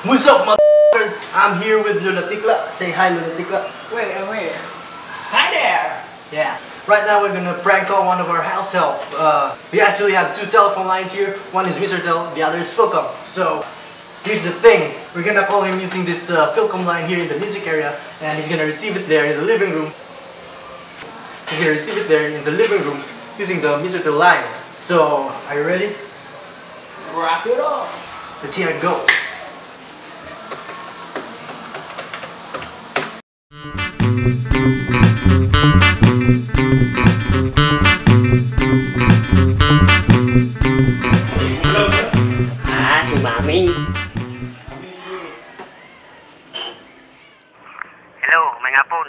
What's up, motherfuckers? I'm here with Lunatikla. Say hi, Lunatikla. Wait, wait. Hi there! Yeah. Right now we're gonna prank call one of our house help. We actually have two telephone lines here. One is Mistertel, the other is Philcom. So here's the thing. We're gonna call him using this Philcom line here in the music area, and he's gonna receive it there in the living room. He's gonna receive it there in the living room using the Mistertel line. So, are you ready? Rock it on! Let's see how it goes. Ah, si Maming. Hello, may ngapon.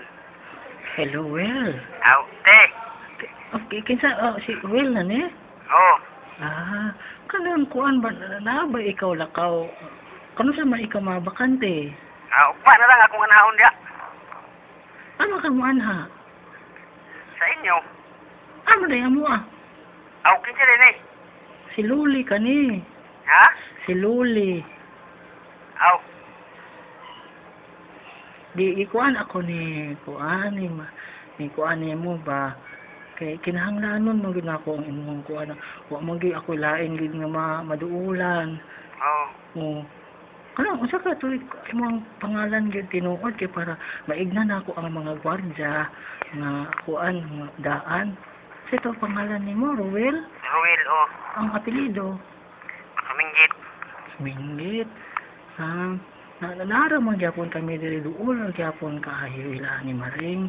Hello, Will. Aw, te. Okay, kinsa oh, si Will na ni? Oh, Ah, kanang kuan ba na ba ikaw lakaw? Kano sa man ikaw mabakante? ah, ugma na lang akong anahon diya. Ano ka mo anha? Sa inyo. Ano day amo ah? Aw, kinsa din eh. Si Luli kani. Ha? Si Luli. Aw, Di ikuan ako ni kuan ni ma, ni kuan ni mo ba kay kinahanglanon mo gyud nako ang imong kuan. Wa mo gyud ako lain gyud nga maduulan. oh. Oo. Ano, unsa ka tuig imong pangalan gyud tinuod kay para maigna na ako ang mga gwardiya nga kuan nga daan. Sa ito pangalan nimo, Ruel? Ruel, oh. Ang apelyido? Suminggit. Minggit. Ah, na nara man gyapon kami diri duol gyapon kaayo ila ni Maring.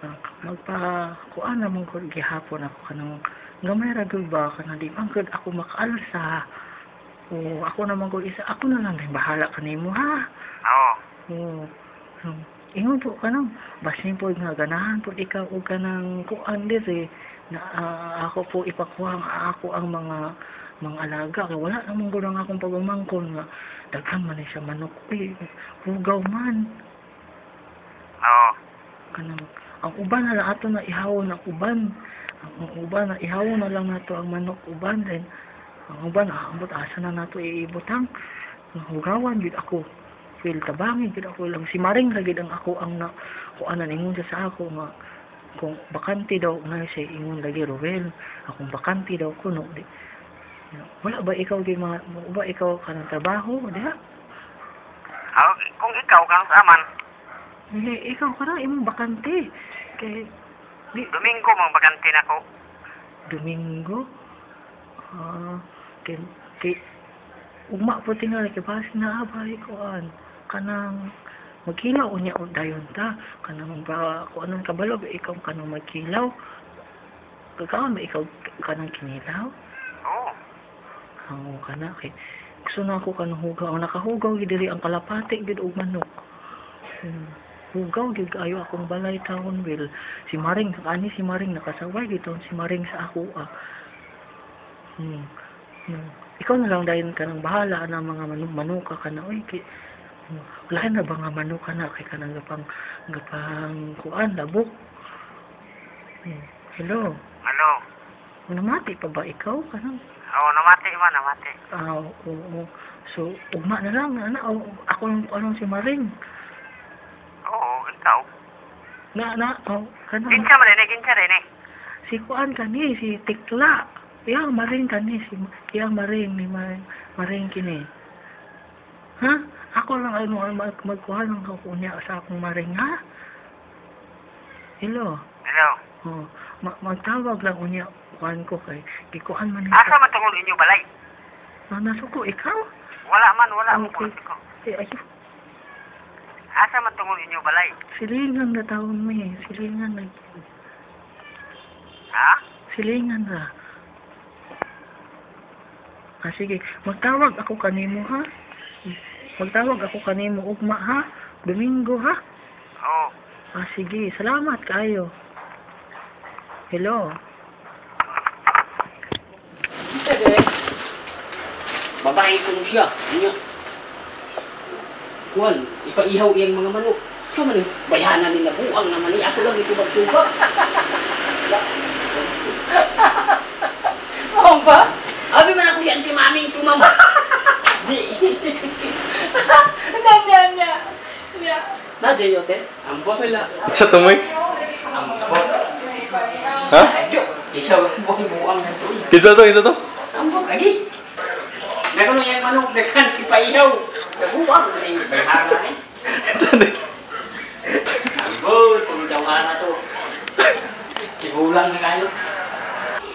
Ah, magpa kuan na man ko gihapon ako kanang gamay ra gyud ba kanang di man gyud ako makaalsa. O ako naman ko isa ako na lang bahala kanimo ha. Oh. Oo. Ingon po kanang basin po nga ganahan po ikaw og kanang kuan diri na ako po ipakuha ang ako ang mga alaga kay wala namang gud ang akong pagumangkon nga daghan man ni siya manok uy hugaw man. Oh. Kanang ang uban na lang ato na ihawon ang uban, ang uban na ihawon na lang nato ang manok uban then ang uban ambot asa na nato iibutang. Hugawan gid ako feel tabangin gid ako lang si Maring ra gid ang ako ang na kuanan ingon siya sa ako nga kung bakante daw na siya ingon lagi Ruel akong bakante daw kuno di wala ba ikaw gi ma ba ikaw kanang trabaho diha? Aw, kung ikaw kang sa aman. Eh, ikaw ka na imong bakante kay di Domingo mong bakante nako. Domingo ah kay, kay ugma po tingali kay basin na abay kuan kanang magkilaw unya og dayon ta kanang ba kuanon kabalo ba ikaw kanang magkilaw kakaon ba ikaw kanang kinilaw? Oo. Ang kana kay gusto na ako kanang hugaw nakahugaw gid diri ang kalapati gid og manok. Hugaw gid kaayo akong balay taon Will. Si Maring kani si Maring nakasaway gid si Maring sa ako ah. Ikaw na lang dayon kanang bahala na mga manuka ka na oy kay wala na ba nga manuka na kay kanang gapang kuan labok. Hello. Hello. Namati pa ba ikaw kanang? Oh, namati man, namati. Ah, oo. So ugma na lang ana ako lang anong si Maring. Oo, ikaw. Na oh kanang. Kinsa man ini, kinsa rin eh. Si kuan kani si Tikla. Iyang Maring kani si iyang Maring ni Maring, Maring kini. Ha? Ako lang ano magkuha ng kunya sa akong Maring ha? Hello. Hello. Oh, magtawag lang unya kuan ko kay gikuan man ni. Asa man tungod inyo balay? Na nasuko ikaw? Wala man, wala man Okay. ko. Eh, ayo. Asa man tungod inyo balay? Silingan na taon mo eh. Silingan na. Ha? Silingan ra. Ah, sige. Magtawag ako kanimo ha? Magtawag ako kanimo ugma ha? Domingo ha? Oo. Ah, sige. Salamat kaayo. Hello. Babae ko siya. Ano? Kuan, ipaihaw iyang mga manok. Siya man eh, bayanan nila buang naman eh. Ako lang ito magtuba. Oo ba? Abi man ako si Auntie Maming tumam. Di. Na jayote? Ambot. Wala. Sa tumoy? Ambot. Ha? Ayo, isa buang buang na to. Kinsa to? Kinsa to? Ambot lagi. Nakuno yang manok daghan kipaihaw. Nabuang na yung bayhana eh. Kinsa ni? Ambot, kung na to. Kigulang na kayo.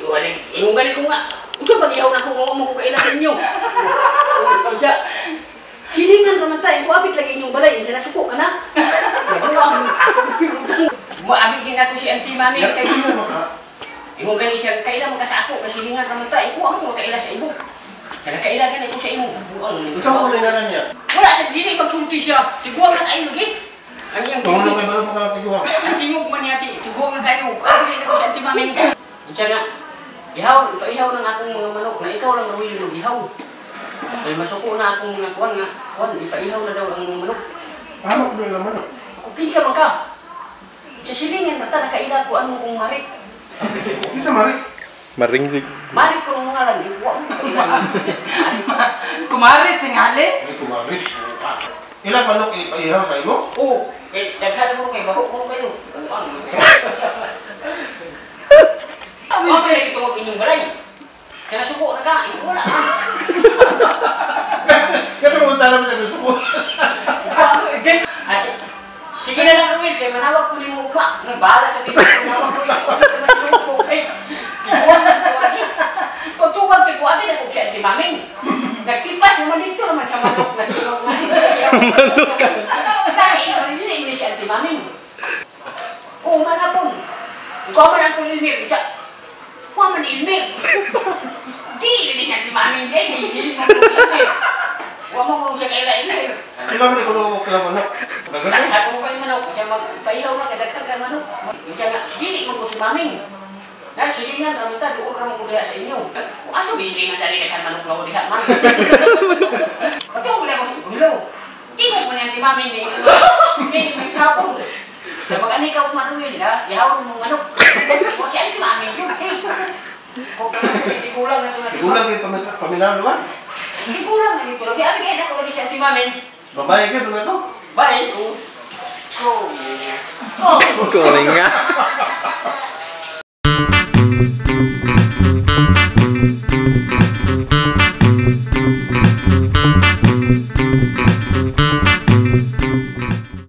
Waling, ingon gani ko nga. Ikaw pag ihaw na ko nga mo ko kaila sa inyo. Isa. Hilingan raman tayo, kuapit lagi inyong balay, isa na suko ka na. Nabuang ako. Maabigin ako si Auntie Mami kay Ingon gani siya, kaila man ka sa ako, kasi hilingan raman tayo, kuha mo kaila sa imo. Kaya kaila gani ko sa imo. Buang ni. Ikaw ko na niya. Wala sa dili magsulti siya. Tiguang na kayo lagi. Ang iyang Kung ano kay balo makakiguha. Ang tingog man niya, tiguang na kayo. Ako dili na ko si Auntie Mami. Siya nga, ihaw, ipaihaw ng akong mga manok na ikaw lang Ruel yung mag-ihaw. Kay masuko na akong mga kuwan nga, kuwan, ipaihaw na daw ang mga manok. Tama ko doon naman. Kung kinsa man ka, sa silingan mata nakaila ko ano kong marik. Di sa mari. Maring sig. Marik ko nung ngalan, iwa mo kaila. Marik. Kumari, tingali. Ay kumari. Ilang manok ipaihaw sa imo? Oo, kay daghan ko kay baho ko kayo. Ano? Okay, tungod inyong balay. Kaya nasuko na ka, wala ka. Kaya mo sana mo sa gusto ko. Ah, sige na lang, Ruel, kay manawag ko ni mo ugma. Nung bahala ka dito, manawag ko ni mo. Kay, siguan na ko ani. Pagtuwag sa kuwan na kung siya di maming. Nagsipas naman dito naman sa manok na tuwag na. Manok ka. Dahil, hindi na siya anti maming. Oo, mga pon. Ikaw man ang Ilmir. Isa. Kuha man Ilmir. Di, hindi siya anti maming. Di, hindi mo ko Ilmir. Huwag mo kung siya kaila Ilmir. Ilang man ikuno mo kailang manok. Daghan. Daghan ko kayo manok. Siya magpahihaw na, kadaghan ka manok. Siya nga, dili man ko si maming. Dahil silingan, ramta, doon ramon ko diha sa inyo. Kung aso, bisilingan dali daghan manok na ko diha, man. Patuo ko na ko, hello. Di mo ko niyan si maming ni. Di, may hapon. Sa mag-ani ka umaruil, ha? Ihawon mo manok. O siya, si maming yun, okay? Kung hindi kulang na ito na. Igulang kay paminaw naman. Hindi kulang na dito. Kaya abi kaya ako lagi siya si maming. Babae ka doon na to. Bye. Go. Go. Kuling nga.